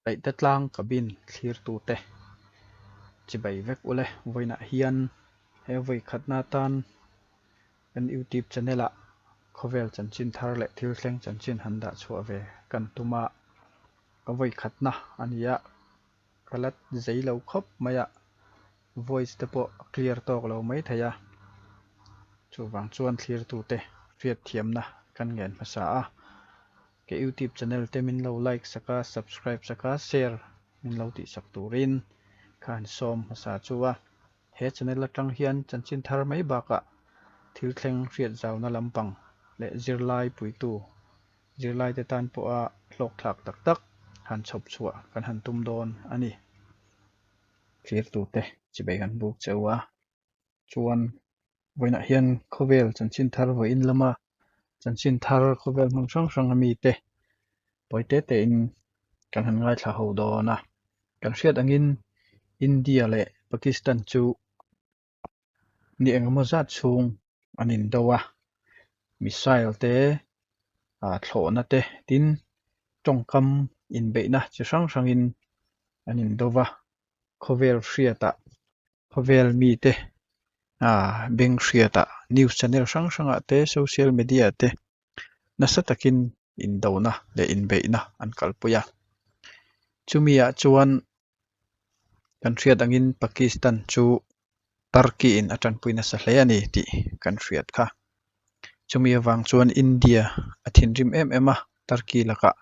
Paihte tlang cabin thlirtute chibai vek ule. Vawiinah hian he vawikhatna atan kan YouTube channel ah khawvel chanchin thar leh thil thleng chanchin han dah chhuah ve kan tum a, ka vawikhatna a ni a, ka la zei lo khawp mai a, voice te pawh a clear tawk lo mai thei a, chuvang chuan thlirtute hriatthiamna kan ngen hmasa a. Ka youtube channel te min lo like sak a, subscribe sak a, share min lo tih sak turin ka han sawm hmasa chu a. He channel atang hian chanchin thar mai bakah thil thleng hriat zauna lampang leh zirlai puitu zirlaite tan pawha hlawkthlak tak tak han chhawp chhuah kan han tum dawn a ni. Thirtute chibei kan buk cheu a. Chuan vawiinah hian khawvel chanchin thar vawiin lama chanchin thar khawvel hmun hrang hrang a mite pawi te te in kan han ngaithla ho dawn a. Kan hriat angin India leh Pakistan chu ni engemaw zat chhung an indo a, missile te ah thlawhna te tin tawngkam inbeihna chi hrang hrangin an indo va. Khawvel hriatah khawvel mite ah beng hriatah news channel hrang hrangah te social media te nasa takin indona leh inbeihna an kalpui a. Chumi ah chuan kan hriat angin Pakistan chu Turkey in a tanpui nasa hle a ni tih kan hriat kha. Chumi avang chuan India a thinrim em em a Turkey lakah.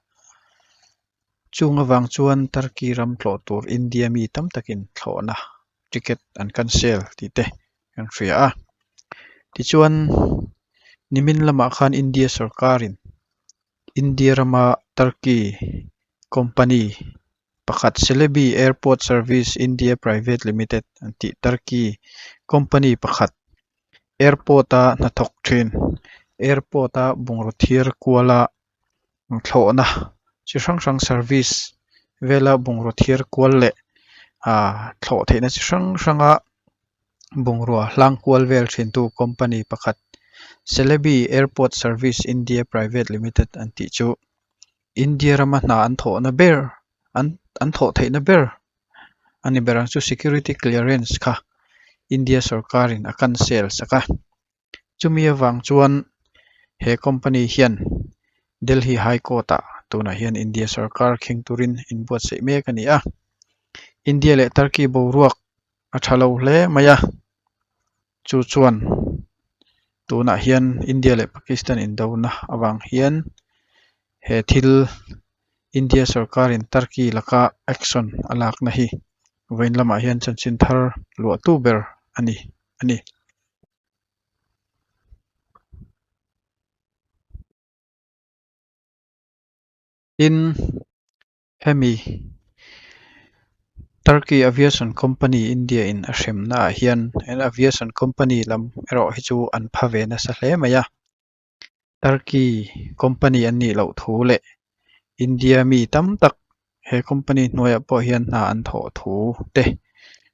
Chung avang chuan Turkey ram tlawh tur India mi tam takin thlawhna ticket an cancel tih te kan hria a. Tichuan nimin lamah khan India sorkarin India rama Turkey company pakhat Celebi Airport Service India Private Limited an tih Turkey company pakhat airport-a hnathawk thin airport-a bungraw thir kuala thlawhna chi hrang hrang service vela bungraw thir kual leh ah thlawh theihna chi hrang hranga bungrua hlang kual vel thin tu company pakhat Celebi Airport Service India Private Limited an tih chu India rama hna an thawhna ber an an thawh theihna ber a ni ber ang chu security clearance kha India sorkarin a cancel sak a. Chumi avang chuan he company hian Delhi High Court ah tunah hian India sorkar kheng turin inbuatsaih mek a ni a. India leh Turkey boruak a tha lo hle mai a, chu chuan tunah hian India leh Pakistan indona avang hian he thil India sorkarin Turkey laka action a lakna hi vawiin lamah hian chanchin thar luahtu ber a ni a ni. Tin, hemi Turkey Aviation Company India in a hremna ah hian an aviation company lam erawh hi chu an pha ve nasa hle mai a. Turkey company an nih loh thu leh India mi tam tak he company hnuaiah pawh hian hna an thawh thu te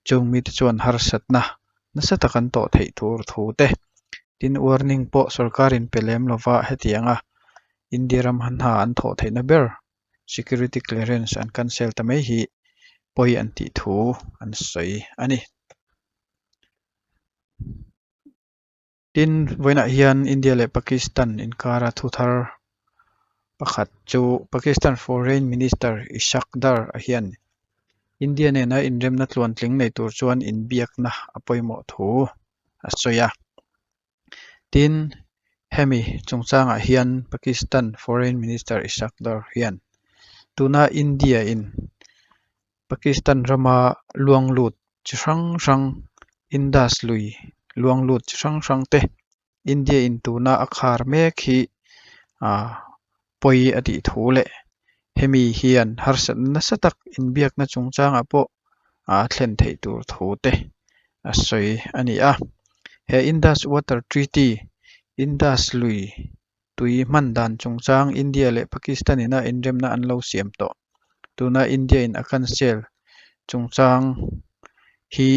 chung mite chuan harsatna nasa tak an tawh theih tur thu te tin warning pawh sorkarin pe lem lova hetianga India ram hna an thawh theihna ber security clearance an cancel ta mai hi pawi an tih thu an sawi a ni. Tin, vawiinah hian India leh Pakistan inkara thu thar pakhat chu Pakistan Foreign Minister Ishaq Dar a hian India nena inremna tluantling nei tur chuan inbiakna a pawimawh thu a sawi a. Tin, hemi chungchangah hian Pakistan Foreign Minister Ishaq Dar hian tuna India in Pakistan rama luang lut chi hrang hrang Indus lui luang lut chi hrang hrang te India in tuna a khar mek hi ah pawi a tih thu leh hemi hian harsatna nasa tak inbiakna chungchangah pawh a thlen theih tur thu te a sawi a ni a. He Indus Water Treaty Indus lui tui hman dan chungchang India leh Pakistan ina inremna an lo siam tawh. Tuna India in a cancel chungchang hi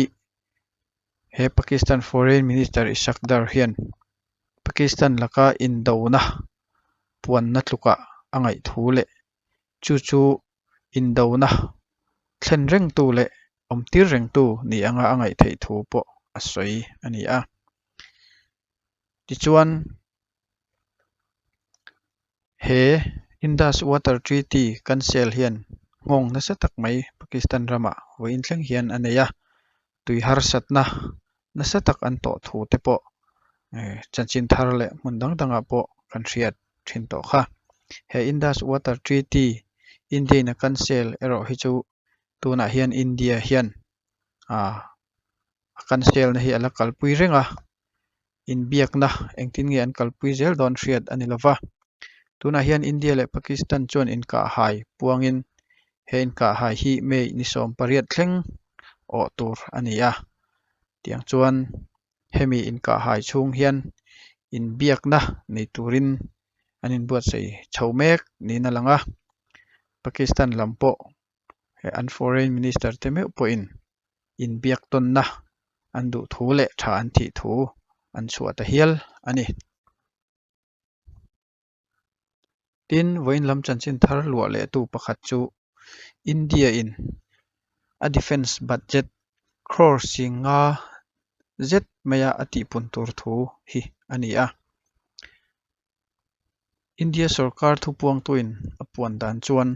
he Pakistan Foreign Minister Ishaq Dar hian Pakistan laka indona puanna tlukah a ngaih thu leh chu chu Indona thlen rengtu leh awmtir rengtu ni anga a ngaih theih thu pawh a sawi a ni a. Tichuan, he Indus Water Treaty cancel hian nghawng nasa tak mai Pakistan ramah vawiin thleng hian a nei a, tui harsatna nasa tak an tawh thu te pawh chanchin thar leh hmun dang dangah pawh kan hriat thin tawh kha. He Indus Water Treaty India in a cancel erawh hi chu tunah hian India hian a cancel na hi a la kalpui reng a, inbiakna engtin nge an kalpui zel dawn hriat a ni lova. Tunah hian India leh Pakistan chuan inkahhai puangin he inkahhai hi May ni 18 thleng awh tur a ni a. Tiang chuan hemi inkahhai chhung hian inbiakna nei turin an inbuatsaih chho mek niin a lang a. Pakistan lam pawh an Foreign Minister te meuh pawhin inbiak tawnna an duh thu leh tha an thih thu an chhuah ta hial a ni. Tin, vawiin lam chanchin thar luah lehtu pakhat chu India in a defence budget crore 50 zet maia a tihpun tur thu hi a ni a. India sorkar thupuangtuin a puan dan chuan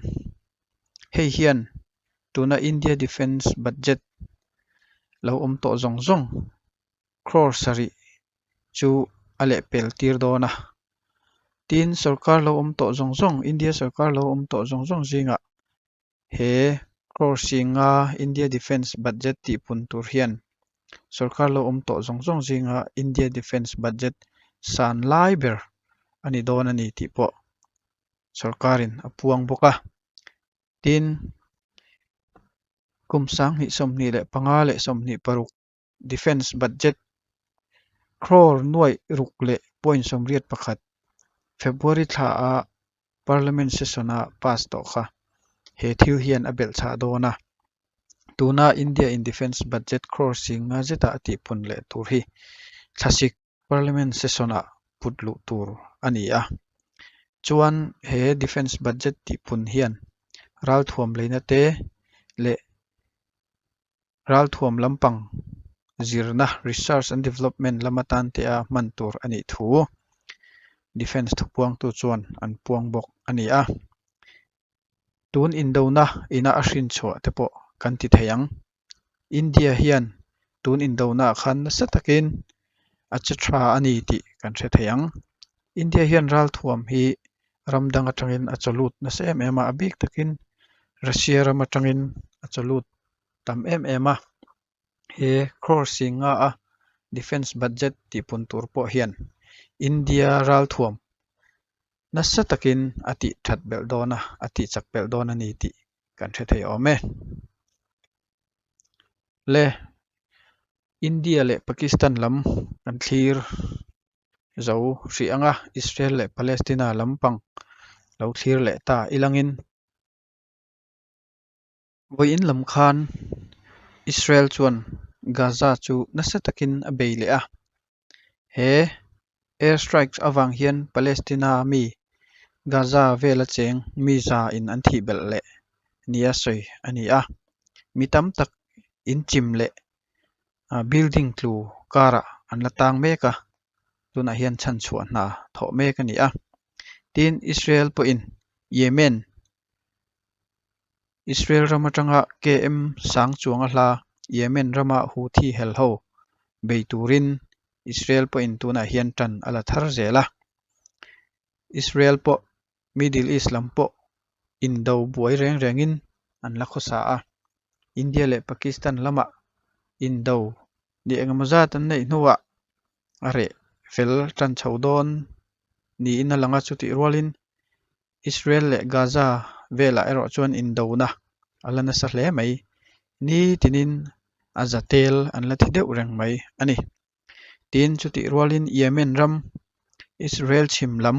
hei hian tuna India defence budget lo awm tawh zawng zawng crore 7 chu a lehpel tir dawn a. Tin, sorkar lo awm tawh zawng zawng, India sorkar lo awm tawh zawng zawng zingah he crore 50 India defence budget tihpun tur hian sorkar lo awm tawh zawng zawng zinga India defence budget san lai ber a ni dawn a ni tih pawh sorkarin a puang bawk a. Tin, kum 2025 leh 26 defence budget crore nuaih ruk leh point 81 February thla a Parliament session a pass tawh kha he thil hian a belh chhah dawn a. Tuna India in defence budget crore 50 zeta a tihpun leh tur hi thlasik Parliament session ah put luh tur a ni a. Chuan he defence budget tihpun hian ralthuam leina te leh ralthuam lampang zirna research and development lama tan te a hman tur a nih thu defence thupuangtu chuan an puang bawk a ni a. Tun indona ina a hrin chhuah te pawh kan ti thei ang. India hian tun indona ah khan nasa takin a che tha a ni tih kan hre thei ang. India hian ralthuam hi ram dang atangin a chaw lut nasa em em a, a bik takin Russia ram atangin a chaw lut tam em em a. He crore 50 a defence budget tihpun tur pawh hian India ralthuam nasa takin a tih that belh dawn a, a tih chak belh dawn a ni tih kan hre thei awm e. Le India leh Pakistan lam kan thlir zo hrih ang a, Israel leh Palestina lampang lo thlir leh ta ilangin. Vawiin lam khan Israel chuan Gaza chu nasa takin a bei leh a. He air strikes avang hian Palestina mi Gaza vela cheng mi za in an thih belh leh nia sawi a ni a. Mi tam tak in chim leh building tlu karah an la tang mek a, tunah hian chhanchhuah hna thawh mek a ni a. Tin, Israel pawhin Yemen Israel ram atanga KM sang chuang a hla Yemen rama Houthi hel ho bei turin Israel pawhin tunah hian tan a la thar zel a. Israel pawh Middle East lam pawh indo buai reng rengin an la khawsa a. India leh Pakistan lamah indo ni engemaw zat an neih hnuah a reh fel tan chho dawn niin a lang a, chutih rualin Israel leh Gaza velah erawh chuan indona a la nasa hle mai. Nitinin a za tel an la thi deuh reng mai a ni. Tin, chutih rualin Yemen ram, Israel chhim lam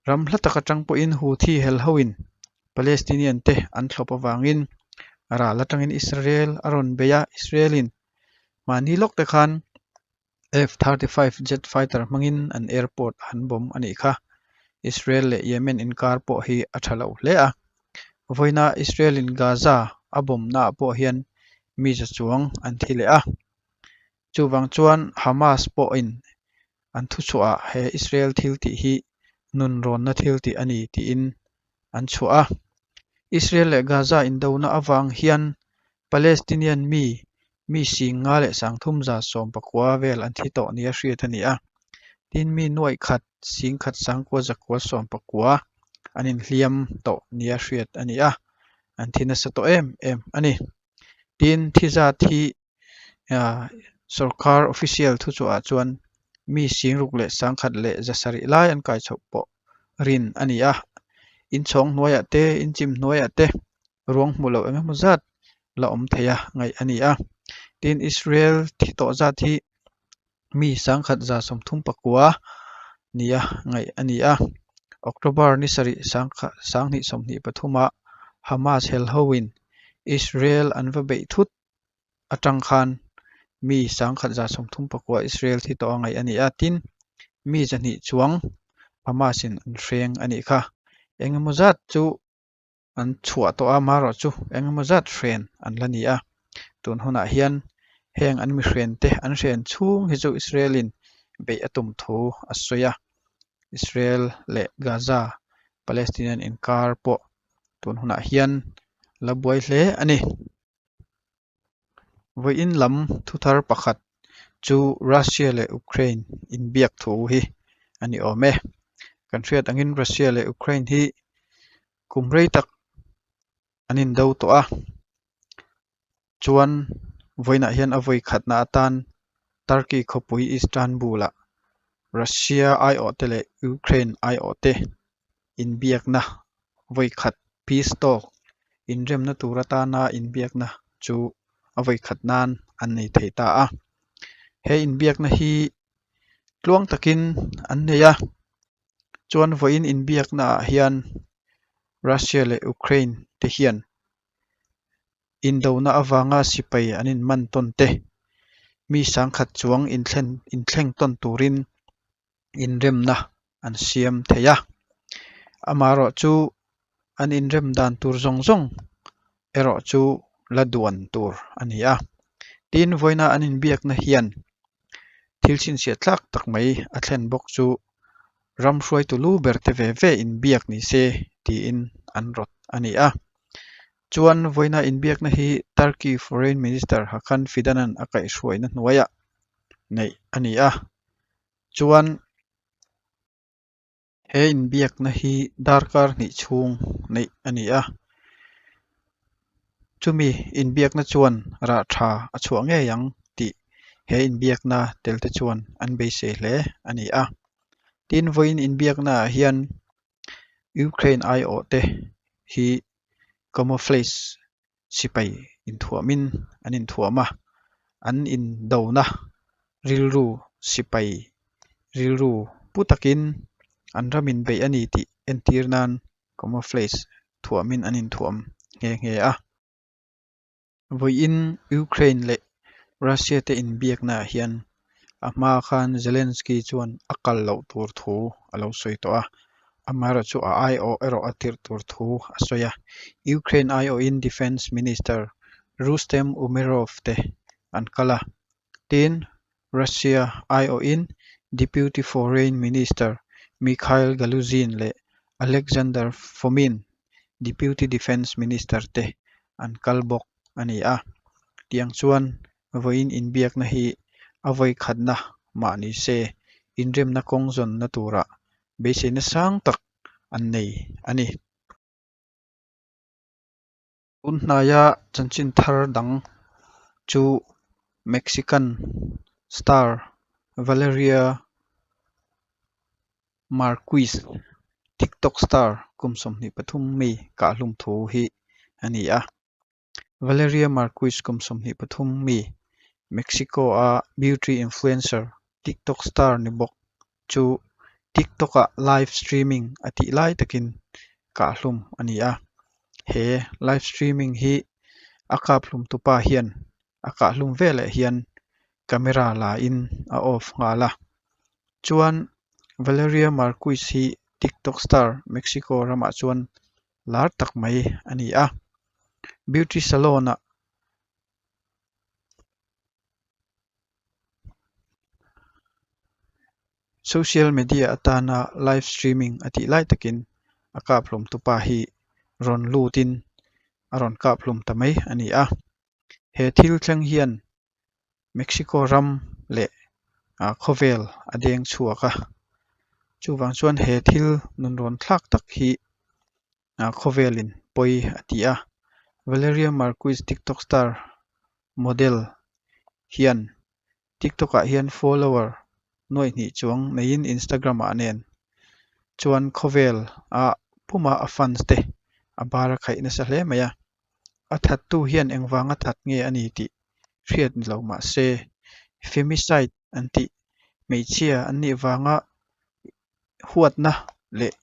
ram hla tak atang pawhin Houthi hel hoin Palestinian te an thlawp avangin ral atangin Israel a rawn bei a, Israel-in mahni lawk te khan F-35 jet fighter hmangin an airport an bomb a nih kha. Israel leh Yemen inkar pawh hi a tha lo hle a. Vawiina Israel-in Gaza a bomb-naah pawh hian mi za chuang an thi leh a. Chuvang chuan Hamas pawhin an thuchhuahah he Israel thil tih hi nunrawnna thil tih a ni tiin an chhuah a. Israel leh Gaza indona avang hian Palestinian mi mi sing nga leh sangthum za sawm pakua vel an thi tawh nia hriat a ni a. Tin, mi nuaih khat sing khat sangkua zakua sawm pakua an inhliam tawh nia hriat a ni a, an thi nasa tawh em em a ni. Tin, thi zat hi Sorkar official thuchhuahah chuan mi singruk leh sangkhat leh za sarih lai an kai chhoh pawh rin a ni a. Inchhawng hnuaiah te, inchim hnuaiah te ruang hmuh loh eng emaw zat la awm thei a ngaih a ni a. Tin, Israel thi tawh zat hi mi sangkhat za sawmthum pakua nia ngaih a ni a. October ni sarih sanghnih sawmhnih pathumah Hamas helhoin Israel an va beih thut atang khan mi sangkhat za sawmthum pakua Israel thi tawh a ngaih a ni a, tin, mi zahnih chuang Hamas-in an hreng a nih kha. Eng emaw zat chu an chhuah tawh a, marawh chu eng emaw zat hren an la ni a. Tun hunah hian heng an mi hren te an hren chhung hi chu Israel-in beih a tum thu a sawi a, Israel leh Gaza, Palestinian inkar pawh tun hunah hian la buai hle a ni. Vawiin lam thuthar pakhat chu Russia leh Ukraine inbiak thu hi a ni awm e. Kan hriat angin Russia leh Ukraine hi kum rei tak an indo tawh a, chuan vawiinah hian a vawi khatna atan Turkey khawpui Istanbul-ah Russia aiawhte leh Ukraine aiawhte inbiakna vawi khat peace talk inremna tur atana inbiakna chu a vawi khat nan an nei thei ta a. He inbiakna hi tluang takin an nei a, chuan vawiin inbiakna ah hian Russia leh Ukraine te hian indona avanga sipai an inman tawn te, mi sangkhat chuang inthlen inthleng tawn turin inremna an siam thei a. Amaherawh chu an inrem dan tur zawng zawng erawh chu la duan tur a ni a. Tin, vawiina an inbiakna hian thil chhinchhiah tlak tak mai a thlen bawk chu ram hruaitu lu ber te ve ve inbiak ni se tiin an rawt a ni a. Chuan vawiina inbiakna hi Turkey Foreign Minister Hakan Fidan-a'n a kaihhruaina hnuaiah neih a ni a. Chuan he inbiakna hi darkar hnih chhung neih a ni a, chumi inbiakna chuan rah tha a chhuah ngei ang tih he inbiakna tel te chuan an beisei hle a ni a. Tin, vawiin inbiakna ah hian Ukraine aiawh te hi camouflage sipai inthuamin an inthuam a, an indona rilru sipai rilru pu takin an ram inbeih a ni tih entir nan camouflage thuamin an inthuam nghe nghe a. Vawiin Ukraine leh Russia te inbiakna ah hian a hma khan Zelensky chuan a kal loh tur thu a lo sawi tawh a, amaherawhchu a aiawh erawh a tirh tur thu a sawi a. Ukraine aiawhin Defence Minister Rustem Umerov te an kal a, tin Russia aiawhin Deputy Foreign Minister Mikhail Galuzin leh Alexander Fomin Deputy Defence Minister te an kal bawk a ni a. Tiang chuan vawiin inbiakna hi a vawi khatna mah ni se inremna kawng zawnna turah beiseina sang tak an nei a ni. Tun hnaia chanchin thar dang chu Mexican star Valeria Marquez, TikTok star kum 23 mi kahhlum thu hi a ni a. Valeria Marquez kum 23 mi, Mexico-a beauty influencer, TikTok star ni bawk chu TikTok-ah live streaming a tih lai takin kahhlum a ni a. He live streaming hi a kaphlum tupa hian a kahhlum veleh hian camera la in a off nghal a. Chuan Valeria Marquez hi TikTok star Mexico ramah chuan. lar tak mai a ni a. Beauty salon ah Social media atana live streaming a tih lai takin a kap hlum tupa hi rawn lutin a rawn kap hlum ta mai a ni a. He thil thleng hian Mexico ram leh khawvel a deng chhuak a, chuvang chuan he thil nunrawn thlak tak hi khawvelin pawi a ti a. Valeria Marquez TikTok star model hian TikTok ah hian follower nuaih hnih chuang neiin Instagram ah nen chuan khawvel a puma a fans te a bar a khaih nasa hle mai a. A thattu hian engvanga that nge a ni tih hriat ni lo mah se femicide an tih hmeichhia an nih vanga huatna leh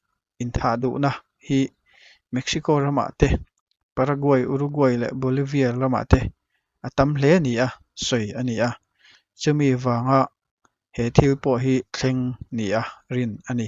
inthah duhna hi Mexico ramah te, Paraguay, Uruguay leh Bolivia ramah te a tam hle ni a sawi a ni a, chumi vanga he thil pawh hi thleng ni a rin a ni.